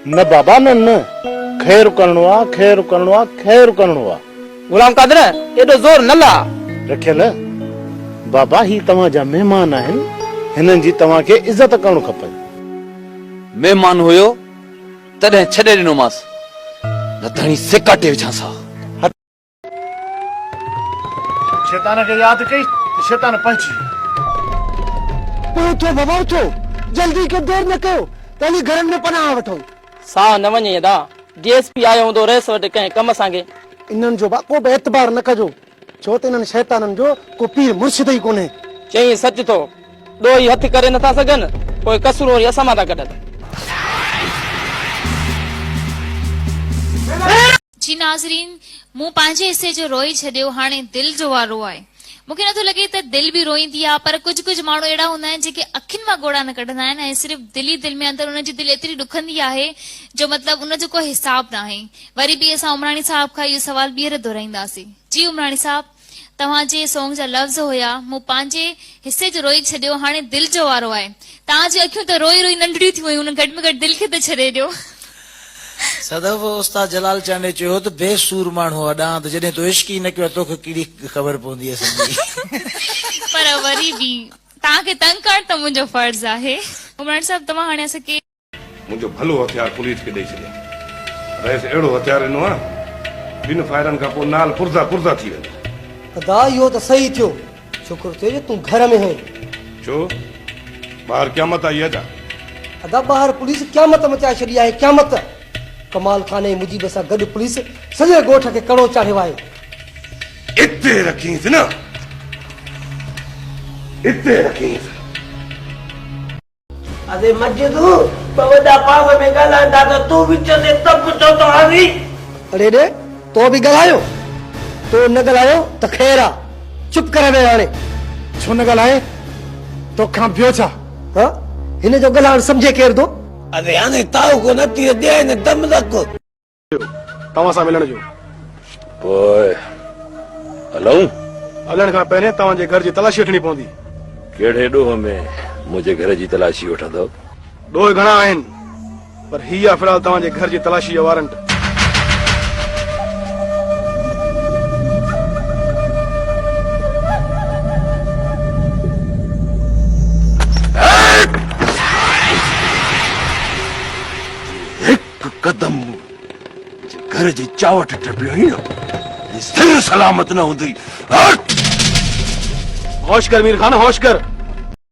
نه بابا نه نه، خير ڪرڻو آ، خير ڪرڻو آ، خير ڪرڻو آ. غلام قادر، ايڏو زور نه لاء. رکيل، بابا هي توهان جا مهمان آهن، هنن جي توهان کي عزت ڪرڻ کپي. مهمان هيو تڏهن ڇڏي ڏنومانس، نه ته هڻي سيڪاٽي وجهانس ها. شيطان کي ياد ڪئي ته شيطان پهچي ويو. پوء اٿو بابا اٿو، جلدي ڪيو دير نه ڪيو ته هلي گهرن ۾ پناهه وٺون. ساهه نه وڃي ادا، ڊي ايس پي آيو هوندو رئيس وٽ ڪنهن ڪم سانگي. انهن جو با ڪو به اعتبار نه ڪجو، ڇو ته انهن شيطانن جو ڪو پير مرشد ئي ڪونهي. چئين سچ ٿو، ڏوهي هٿ ڪري نٿا سگهن، پوء قصور وري اسان مان ٿا ڪڍن. جي ناظرين مون پنهنجي حصي جو روئي ڇڏيو هاڻي دل جو وارو آهي مون کي نٿو لڳي ته دل به روئيندي آهي پر ڪجهه ڪجهه ماڻهو اهڙا هوندا آهن جيڪي اکين مان ڳوڙها نه ڪڍندا آهن ۽ صرف دل ئي دل ۾ اندر انهن جي دل ايتري ڏکندي آهي جو مطلب ان جو ڪو حساب ناهي وري به اسان عمراڻي صاحب کان اهو سوال ٻيهر دهرائينداسين جي عمراڻي صاحب توهان جي سونگ جا لفظ هيا، مون پنهنجي حصي جو روئي ڇڏيو، هاڻي دل جو وارو آهي. توهان جون اکيون ته روئي روئي ننڍڙيون ٿي ويون، گهٽ ۾ گهٽ دل کي ته ڇڏي ڏيو. صدف، استاد جلال چانڊيي چيو هو ته بي سور ماڻهو آ ڏانء ته جڏهن تو عشق ئي نه ڪيو آ توکي ڪهڙي خبر پوندي اسان جي. پر وري به توهان کي تنگ ڪرڻ ته منهنجو فرض آهي. عمران صاحب توهان هاڻي اسان کي. منهنجو ڀلو هٿيار پوليس کي ڏئي ڇڏيان. رئيس اهڙو هٿيار ڏنو آ، ٻن فائرن کان پوء نال پرزا پرزا ٿي ويندو. ادا اهو ته صحيح ٿيو، شڪر ٿيو جو تون گهر ۾ هئين. ڇو؟ ٻاهر قيامت آئي آ ڇا؟ ادا ٻاهر پوليس قيامت مچائي ڇڏي آهي، قيامت. ڪمال خان ۽ مجيب سان گڏ پوليس سڄي ڳوٺ کي ڪڙو چاڙهيو آهي. اتي رکينس نه، اتي رکينس. ادي مجد، ٻه وڏا پاڻ ۾ ڳالهائين ٿا ته تون وچ تي تپ ڇو ٿو هڻين؟ اڙي ڏي، تو به ڳالهايو؟ تو نه ڳالهايو ته خير آ، چپ ڪري ويهه هاڻي. ڇو نه ڳالهائين؟ توکان ٻيو ڇا؟ ها، هن جو ڳالهائڻ سمجهي ڪير ٿو؟ ادي هاڻي تاء ڪو نه ٿي ڏي هن دم رک. توهان سان ملڻ جو. پوء هلون؟ هلڻ کان پهرين توهان جي گهر جي تلاشي وٺڻي پوندي. ڪهڙي ڏوهه ۾ منهنجي گهر جي تلاشي وٺندؤ؟ ڏوهه گهڻا آهن، پر هي آ في الحال توهان جي گهر جي تلاشي جو وارنٽ. هڪ قدم جي گهر جي چانئٺ ٽپي وئين نه ۽ سر سلامت نه هوندئي. هٽ! هوش ڪر مير خان هوش ڪر.